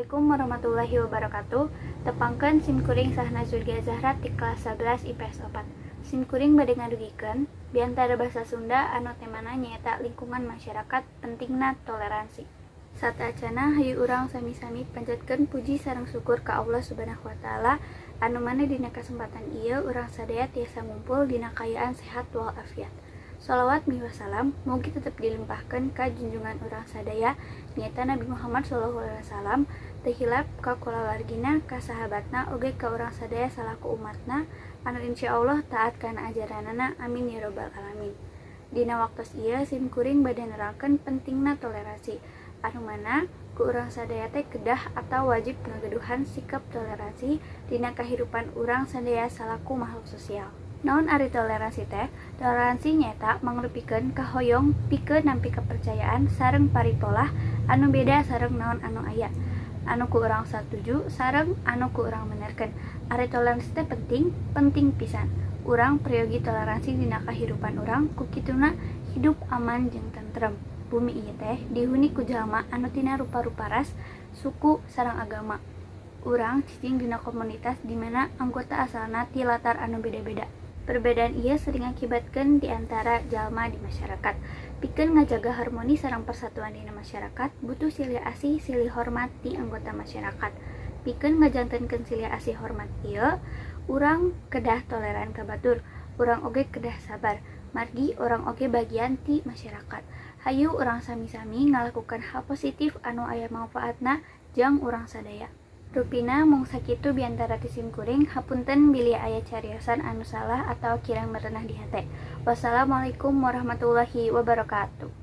Assalamualaikum warahmatullahi wabarakatuh. Tepangkeun, simkuring Sahna Zurga Zahra ti kelas 11 IPS 4. Simkuring bade ngadugikeun biantara bahasa Sunda anu temana nyaeta lingkungan masyarakat, pentingna toleransi. Sateuacanna, hayu urang sami-sami panjatkeun puji sareng syukur ka Allah Subhanahu wa Taala, anu mana dina kasempatan ieu urang sadaya tiasa ngumpul dina kaayaan sehat walafiat. Shalawat miwah salam mugi tetep dilimpahkeun ka junjungan urang sadaya, nyaeta Nabi Muhammad sallallahu alaihi wasallam, teu hilap ka kulawargina, ka sahabatna, oge ka urang sadaya salaku umatna anu insyaallah taat kana ajaranana, amin ya robbal alamin. Dina waktos ieu simkuring bade nerangkeun pentingna toleransi, anu mana ku urang sadaya teh kedah atau wajib ngagaduhan sikap toleransi dina kahirupan urang sadaya salaku makhluk sosial. Naon ari toleransi teh? Toleransi nyaeta mangrupikeun kahoyong pikeun nampi kepercayaan sareng paripolah anu beda sareng naon anu aya, anu ku urang satuju sareng anu ku urang menerkeun. Ari toleransi teh penting? Penting pisan. Urang peryogi toleransi dina kahirupan urang, ku kituna hidup aman jeung tentrem. Bumi ieu teh dihuni ku jalma anu tina rupa-rupa ras, suku, sareng agama. Urang cicing dina komunitas di mana anggota asalna ti latar anu beda-beda. Perbedaan ieu sering ngakibatkeun di antara jalma di masyarakat. Pikeun ngajaga harmoni sareng persatuan dina masyarakat, butuh silih asih silih hormat ti anggota masyarakat. Pikeun ngajantenkeun silih asih hormat ieu, urang kedah toleran ka batur. Urang oge kedah sabar, margi urang oge bagian ti masyarakat. Hayu urang sami-sami ngalakukan hal positif anu aya mangfaatna jang urang sadaya. Rupina mung sakitu biantara ti simkuring. Hapunten bilih aya cariosan anu salah atau kirang merenah di hate. Wassalamualaikum warahmatullahi wabarakatuh.